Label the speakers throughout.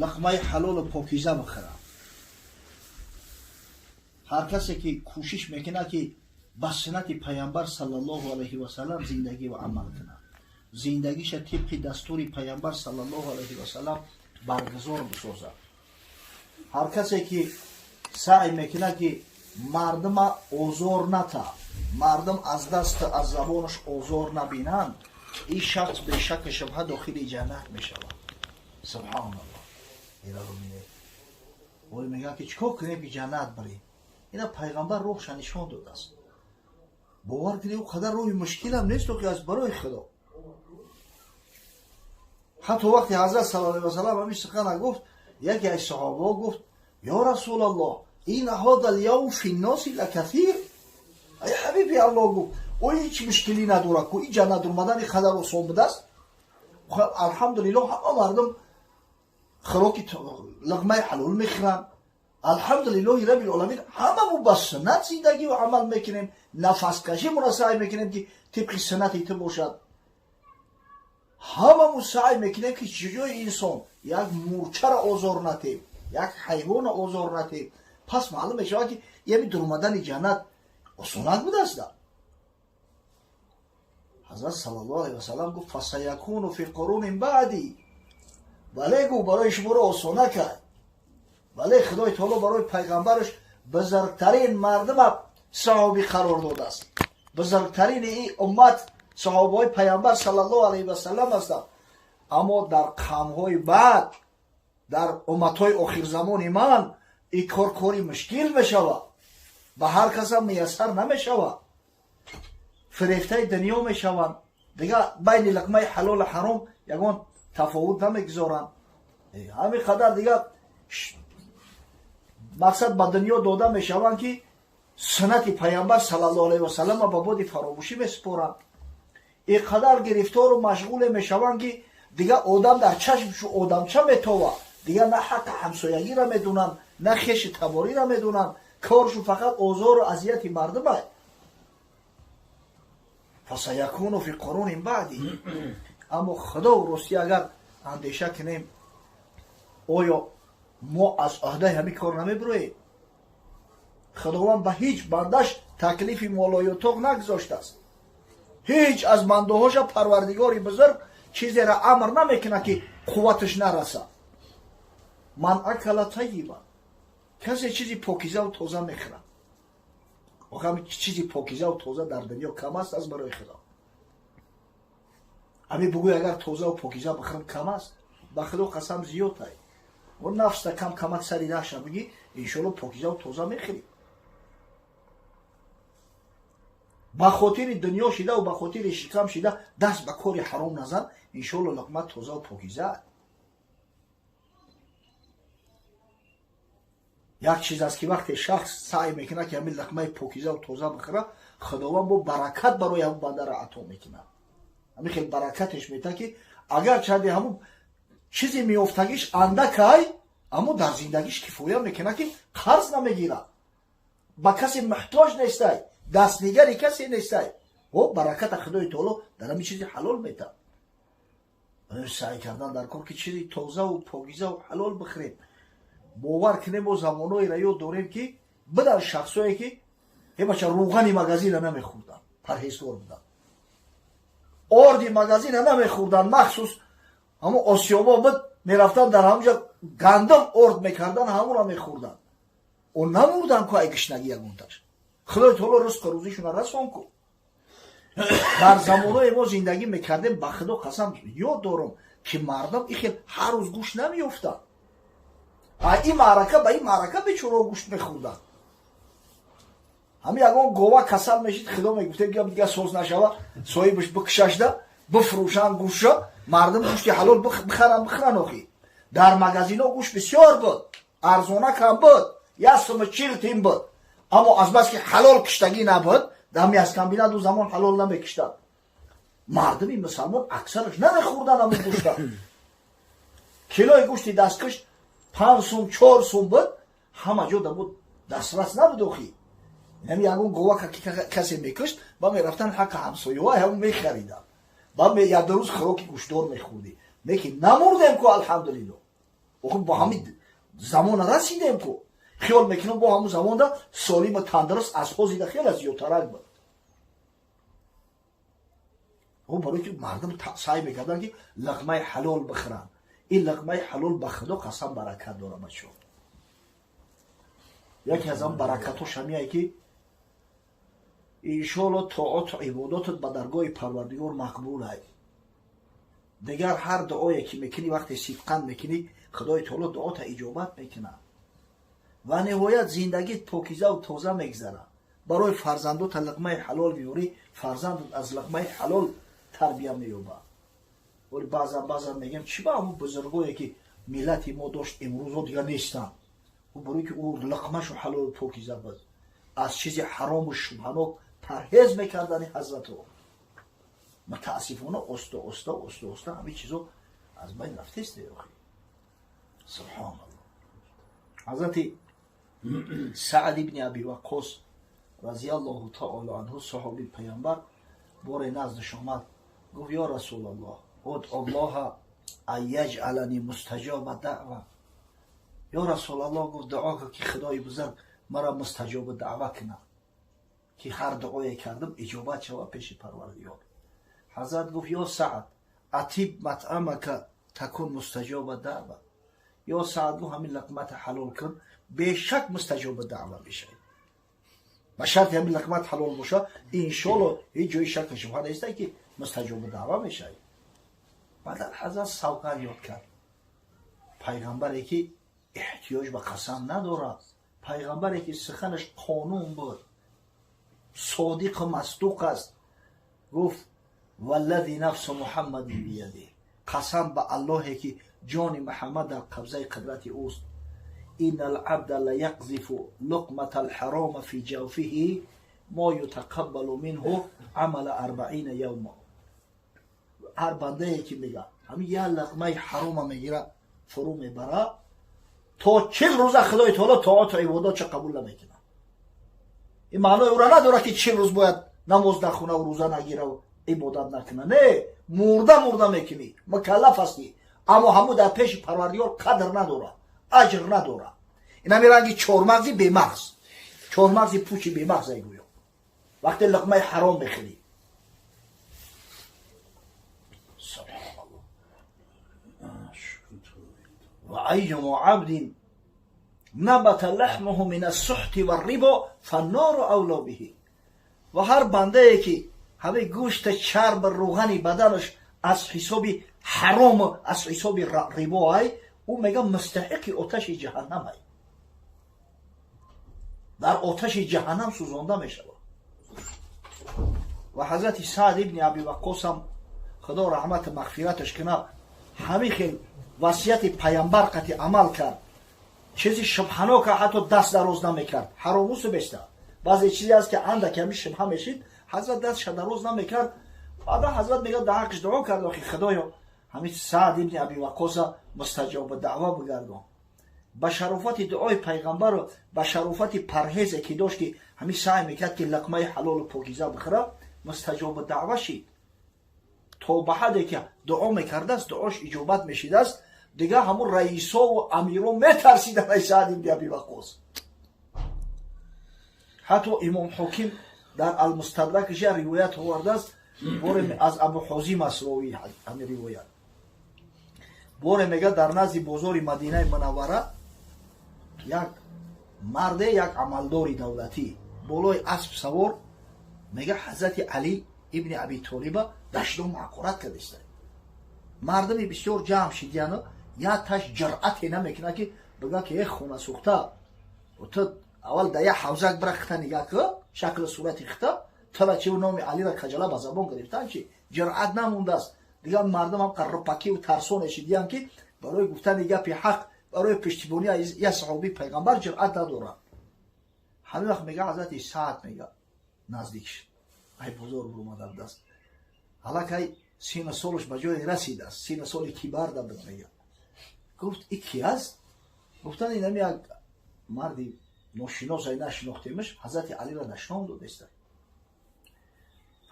Speaker 1: Луқмаи ҳалолу покиза бихӯрад, ҳар касе ки кӯшиш мекунад, ки ба суннати Пайғамбар саллаллоҳу алайҳи васаллам зиндагӣ ва амал кунад, зиндагиша тибқи дастури Пайғамбар саллаллоҳу алайҳи васаллам баргузор бисозад, ҳар касе ки саъй мекунад, ки мардума озор ната, мардум аз даст, аз забонаш озор набинанд, ин шахс бешаку шубҳа дохили ҷаннат мешавад. Субҳаналлоҳ. Ира бубинед, оли мегӯяд, ки чӣ кор кунем, ки ҷаннат барем? Ина Пайғамбар роҳша нишон додааст. Бовар кунед, ӯ қадар роҳи мушкилам нест, ки аз барои Худо. Ҳатто вақте Ҳазрат саллаллоҳу алайҳи васаллам ҳамин сухана гуфт, яке аз саҳобаҳо гуфт: «Ё Расулаллоҳ, инна ҳоза лявм фи нноси лакасир». Ай ҳабиби Аллоҳ, гуфт, ӯ ҳеҷ мушкилӣ надорад ку, ин ҷаннат омадан ин қадар осон будааст. Алҳамдулиллоҳ, ҳама мардум хӯроки луқмаи ҳалол мехӯранд. Алҳамдулиллоҳи раббил оламин, ҳамамон ба суннат зиндагӣ ва амал мекунем, нафаскашимонро саъй мекунем, ки тибқи суннати ту бошад. Ҳамамон саъй мекунем, ки чиҷои инсон як мурчаро озор натем, як ҳайвонро озор натем. Пас маълум мешавад, ки ями дуромадани ҷаннат осонак будааст. Ҳазрат саллаллоҳу алайҳи васаллам гуфт: «Фасаякуну фи қурунин баъди». Бале, гуфт, барои шуморо осона кард. Бале, Худои таоло барои Пайғамбараш бузургтарин мардума саҳобӣ қарор додааст. Бузургтарини ин уммат саҳобаҳои Пайғамбар саллаллоҳу алайҳи васаллам ҳастанд. Аммо дар қавмҳои баъд, дар умматҳои охирзамони ман, ин кор кори мушкил мешавад, ба ҳар касам муяссар намешавад. Фирефтаи дунё мешаванд, дигар байни луқмаи ҳалолу ҳаром ягон тафовут намегузоранд. Ҳамин қадар дигар мақсад ба дунё дода мешаванд, ки суннати Пайғамбар саллаллоҳу алайҳи васаллама ба боди фаромӯшӣ месупоранд. Ин қадар гирифтору машғуле мешаванд, ки дигар одам дар чашмшу одамча метова. Дигар на ҳаққи ҳамсоягиро медунанд, на хеши табориро медунанд. Коршу фақат озору азияти мардума. Фасаякуну фи қурунин баъди. Аммо Худо ростӣ, агар андеша кунем, оё мо аз ӯҳдаи ҳамин кор намебироем? Худованд ба ҳеҷ бандаш таклифи молоютоқ нагузоштааст. Ҳеҷ аз бандаҳоша Парвардигори бузург чизеро амр намекунад, ки қувваташ нарасад. Ман акала тайиба, касе чизи покизаву тоза мехӯрад. Охи, чизи покизаву тоза дар дунё кам аст аз барои Худо. Ами бугӯй, агар тозаву покиза бихӯрам, кам аст? Ба Худо қасам, зиёд ай. О нафста кам камак сари даша бигӣ, иншоалло покизаву тоза мехӯрӣ. Ба хотири дунё шидаву ба хотири шикам шида даст ба кори ҳаром назан, иншоалло луқма тозаву покиза. Як чиз аст, ки вақте шахс саъй мекунад, ки ҳамин луқмаи покизаву тоза бихӯрад, Худованд бо баракат барои ҳамун бандара ато мекунад. Ҳамин хел баракатеш метаҳад, ки агар чанде ҳамун чизе меёфтагиш андакай, аммо дар зиндагиш кифоя мекунад, ки қарз намегирад, ба касе муҳтоҷ нестай, дастнигари касе нестай. О бараката Худои таоло дар ҳамин чизи ҳалол метаҳад. Саъй кардан дар кор, ки чизи тозаву покизаву ҳалол бихӯрем. Бовар кунем, мо замонҳоеро ёд дорем, ки бидан шахсое, ки бача рӯғани магазина намехӯрданд, парҳезгор буданд, орди магазина намехӯрданд. Махсус ҳамун осиёбо буд, мерафтанд, дар ҳамунҷа гандум орд мекардан, ҳамуро мехӯрданд. О намурданд ку ай гишнагӣ ягонташ. Худои таоло ризқу рӯзишона расон ку. Дар замонҳое мо зиндагӣ мекардем, ба Худо қасам, ёд дорам, ки мардум и хел ҳар рӯз гӯшт намеёфтанд. А ин маърака ба ин маърака бечорао гӯшт мехӯрданд. Ҳамин ягон гова касал мешид, Худо мегуфтем, ки дигар соз нашава, соҳибаш бикушашда, бифурӯшанд гӯшша, мардум гӯшти ҳалол бихаранд, бихӯранд. Охи, дар магазино гӯшт бисёр буд, арзона кам буд, 1 суму 40 тин буд. Аммо азбаски ҳалол киштагӣ набуд, дар мясокомбинат у замон ҳалол намекиштанд, мардуми мусалмон аксараш намехӯрданд ҳамин гӯшта. Килои гӯшти дасткушт 5 сум, 4 сум буд, ҳама ҷо да буд, дастрас набуд. Охи, ҳами ягон гова касе мекушт, ба мерафтан ҳаққи ҳамсояҳо ҳамон мехариданд, ба як рӯз хӯроки гӯштдор мехӯрдӣ. Лекин намурдем ку, алҳамдулилло. Охир бо ҳамин замона расидем ку. Хиёл мекунам бо ҳамун замонда солиму тандуруст аз ҳозида хеле зиёдтарак буд. О барои ки мардум саъй мекарданд ки луқмаи ҳалол бихӯранд. Ин луқмаи ҳалол ба Худо қасам баракат дорад, бачаҳо. Яке аз он баракатҳош ҳамияе ки иншоалло тоату ибодатат ба даргоҳи Парвардигор мақбулай. Дигар ҳар дуое ки мекунӣ, вақте сидқан мекунӣ, Худои таоло дуота иҷобат мекунад. Ва ниҳоят зиндагит покизаву тоза мегзарад. Барои фарзандота луқмаи ҳалол меёрӣ, фарзандат аз луқмаи ҳалол тарбия меёбад. Вале баъзан мегӯям, чӣ ба ҳамун бузургое ки миллати мо дошт имрӯзо дигар нестанд? Барои ки ӯ луқмашу ҳалолу покиза буд, аз чизи ҳарому шубҳанок парҳез мекардани ҳазратҳо. Мутаассифона оста оста оста оста ҳамин чизо аз байн рафтест. Охи субҳоналлоҳ. Ҳазрати Саъд ибни Аби Ваққос разияллоҳу таоло анҳу, саҳоби паямбар, боре наздаш омад, гуфт: ё Расулаллоҳ, удъуллоҳа ан яҷъалани мустаҷоба даъва. Ё Расулаллоҳ, гуфт, дуо кун ки Худои бузург маро мустаҷоба даъва кунад, ки ҳар дуое кардам иҷобат шавад пеши Парвардигор. Ҳазрат гуфт: ё Саъд, атиб матъамака такун мустаҷоба даъва. Ё Саъд, гуфт, ҳамин луқмата ҳалол кун, бешак мустаҷоба даъва мешавӣ. Ба шарти ҳамин луқмат ҳалол боша, иншоалло ҳеҷ ҷои шакку шубҳа неста ки мустаҷоба даъва мешавӣ. Баъдан ҳазрат савганд ёд кард. Пайғамбаре ки эҳтиёҷ ба қасам надорад, пайғамбаре ки суханаш қонун буд, содиқу масдуқ аст, гуфт: валлази нафсу Муҳаммадин биядиҳ, қасам ба Аллоҳе ки ҷони Муҳаммад дар қабзаи қудрати ӯст, ин алабда лаяқзифу луқмата алҳарома фи ҷавфиҳи мо ютақаббалу минҳу амала 40 явма. Ҳар бандае ки мега ҳамин як луқмаи ҳарома мегира, фурӯ мебара, то 40 рӯза Худои таоло тоату ибодатша қабул намекунад. Ин маънои ӯра надорад ки 40 рӯз бояд намоз нахунаву рӯза нагираву ибодат накуна. Не, мурда мурда мекунӣ, мукаллаф ҳастӣ, аммо ҳамун дар пеши Парвардигор қадр надорад, аҷр надорад. Ин ҳамин ранги чормағзи бемағз, чормағзи пучи бемағз гӯё вақте луқмаи ҳаром мехӯрӣ. Субҳоналлоҳ. Ва айюма абдин набата лаҳмуҳу мин ассуҳти варрибо фаннору авло биҳи. Ва ҳар бандае ки ҳамаи гӯшта, чарб, рӯғани баданаш аз ҳисоби ҳарому аз ҳисоби рибо ай, ӯ мега мустаҳиқи оташи ҷаҳаннам ай, дар оташи ҷаҳаннам сӯзонда мешавад. Ва ҳазрати Саъд ибни Аби Ваққосам, Худо раҳмату мағфираташ кунад, ҳамин хел васияти паямбар қати амал кард. Чизи шубҳанока ҳатто даст дароз намекард, ҳаромусу беста. Баъзе чизе аст ки андак ҳамин шубҳа мешид, ҳазрат дастша дароз намекард. Баъдан ҳазрат мегӯяд, дар ҳаққиш дуо кард: охи Худоё, ҳамин Саъд ибни Аби Ваққоса мустаҷоба даъва бигардон. Ба шарофати дуои пайғамбару ба шарофати парҳезе ки дошт, ки ҳамин саъй мекард ки луқмаи ҳалолу покиза бихӯрад, мустаҷоба даъва шид. То ба ҳадде ки дуо мекардааст, дуош иҷобат мешидааст. Дигар ҳамун раисову амиро метарсиданд ай Саъд ибни Аби Ваққос. Ҳатто Имом Ҳоким дар Алмустадракаш як ривоят овардааст, боре аз Абу Ҳозим аст ровии ҳамин ривоят. Боре мега дар назди бозори Мадинаи Мунаввара як марде, як амалдори давлатӣ болои асп савор, мега ҳазрати Алӣ ибни Аби Толиба дашному ҳақорат кардиста. Мардуми бисёр ҷамъ шидияну як таш ҷуръате намекунад ки бигӯяд ки э хонасӯхта, ту аввал дар як ҳавзак бира, хита нигаҳ кун, шаклу сурати хита, тура чи номи Алира каҷала ба забон гирифтан чи ҷуръат намондааст. Дигар мардум ҳам қаррупакиву тарсоне шидиянд ки барои гуфтани гапи ҳақ, барои пуштибонӣ аз як саҳобии пайғамбар ҷуръат надорад. Ҳамин вақт мега ҳазрати Саъд мега наздик шуд, ай бозор буромада будааст, аллакай сину солаш ба ҷое расидааст, сину соли кибарда буд. Мега гуфт: и ки аст? Гуфтан: инами як марди ношинос, ай нашинохтемаш, ҳазрати Алиро дашном додеста.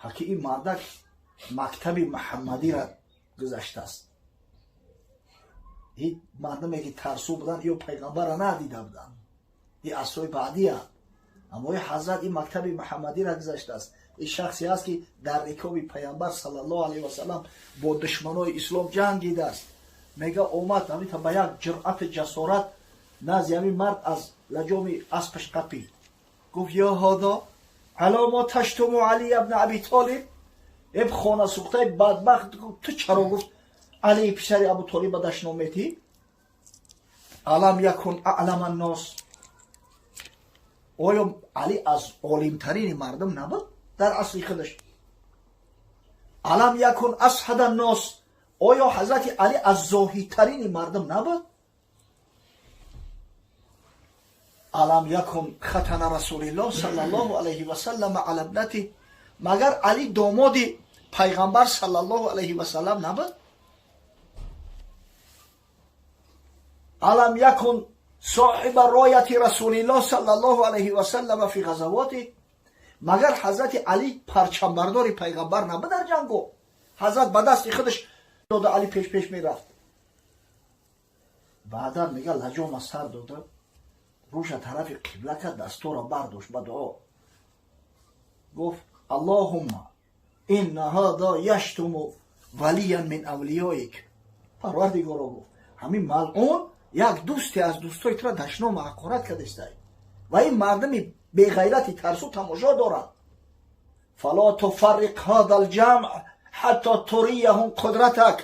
Speaker 1: Ҳаки ин мардак мактаби муҳаммадиро гузаштааст. Ин мардуме ки тарсу буданд, ё пайғамбарро надида буданд, ин асрҳои баъдиянд. Аммо ин ҳазрат ин мактаби муҳаммадиро гузаштааст. Ин шахсе аст, ки дар рикоби пайғамбар саллаллоҳу алайҳи васаллам бо душманои ислом ҷангидааст. Мега омад ҳамита ба як ҷуръати ҷасорат назди ҳамин мард аз лаҷоми аспаш қапид. Гуфт: ё ҳода ало мо таштуму Алия ибни Аби Толиб? Эб хонасӯхтаи бадбахт, ту чаро, гуфт, Алии писари Абу Толиба дашном метӣ? Алам якун аълама ннос? Оё Али аз олимтарини мардум набуд дар асри худаш? Алам якун асҳада ннос? Оё ҳазрати Али аз зоҳидтарини мардум набуд? Алам якун хатана расулиллоҳ саллаллоҳу алайҳи васаллама ала ибнати? Магар Али домоди пайғамбар саллаллоҳу алайҳи васаллам набуд? Алам якун соҳиба рояти расулиллоҳ саллаллоҳу алайҳи васаллама фи ғазавоти? Магар ҳазрати Али парчамбардори пайғамбар набуд дар ҷанго? Ҳазрат ба дасти худаш дода, Али пеш-пеш мерафт. Баъдан мега лаҷома сар дода, рӯша тарафи қибла кард, дастора бардошт ба дуо. Гуфт: аллоҳумма инна ҳада яштуму валиян мин авлиёик. Парвардигоро, гуфт, ҳамин малъун як дӯсте аз дӯстои тура дашнома ҳақорат кардестай ва ин мардуми беғайрати тарсу тамошо доранд. Фало туфарриқ ҳада лҷамъ ҳатто турияҳум қудратак.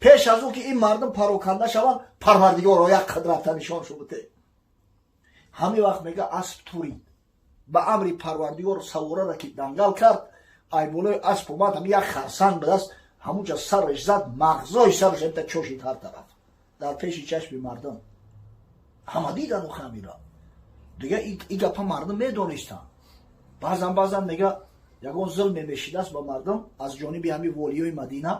Speaker 1: Пеш аз ӯ ки ин мардум пароканда шаванд, Парвардигоро як қудрата нишон шубуте. Ҳамин вақт мега асп турид. Ба амри Парвардигор саворара ки дангал кард, айболои асп омад, ҳами як харсанг будааст, ҳамунҷа сараш зад, мағзои сараш ҳамта чошид ҳар тараф дар пеши чашми мардум. Ҳама дидану хамира. Дига и гапа мардум медонистанд. Баъзан мега ягон зулме мешидааст ба мардум аз ҷониби ҳами волиёи Мадина,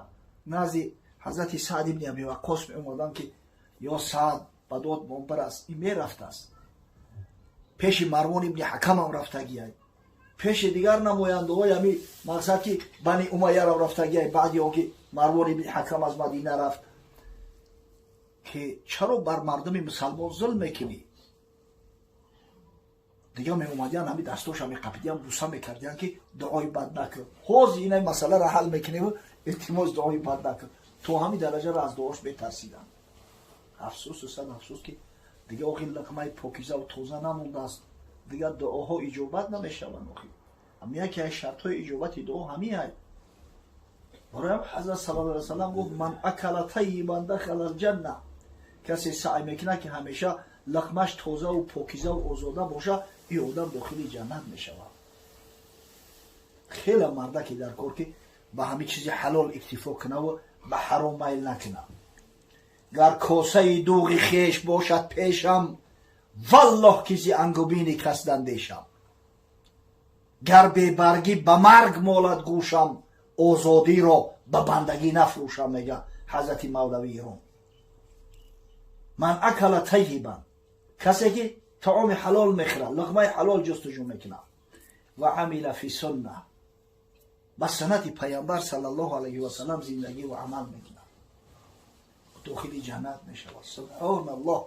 Speaker 1: назди ҳазрати Саъд ибни Аби Ваққос меомаданд, ки ё Саъд, ба дод монбар аст. Ин мерафтааст. Пеши Марвон ибни Ҳакамам рафтагиай, пеши дигар намояндаҳои ҳами мақсад ки Бани Умайярам рафтагиай, баъди он ки Марвон ибни Ҳакам аз Мадина рафт, ки чаро бар мардуми мусалмон зулм мекунӣ? Дига меомадиян, ҳами дастоша меқапидиян, буса мекардиян, ки дуои бад накун, ҳозир инай масъаларо ҳал мекунем, илтимос дуои бад накун. То ҳами дараҷаро аз дуош метарсиданд. Афсӯсу сад афсӯс, ки дига охи луқмаи покизаву тоза намондааст, дига дуоҳо иҷобат намешаванд. Охи ҳами яке аз шартҳои иҷобати дуо ҳамиай. Барои ҳам ҳазрат саллаллоҳу алайҳи васаллам гуфт: ман акала тайибан дахала алҷанна. Касе саъй мекунад, ки ҳамеша луқмаш тозаву покизаву озода боша, ин одам дохили ҷаннат мешавад. Хеле мардаке дар кор, ки ба ҳамин чизи ҳалол иктифо кунаву ба ҳаром майл накунад. Гар косаи дуғи хеш бошад пешам, валлоҳ ки зи ангубини кас дандешам. Гар бебаргӣ ба марг молад гӯшам, озодиро ба бандагӣ нафрӯшам, мега ҳазрати Мавлавии Рум. Ман акала тайибан, касе ки таоми ҳалол мехӯрад, луқмаи ҳалол ҷустуҷӯ мекунад, ва амила фи сунна, ба суннати пайғамбар саллаллоҳу алайҳи васаллам зиндагӣ ва амал мекунад, дохили ҷаннат мешавад. Субҳоналлоҳ.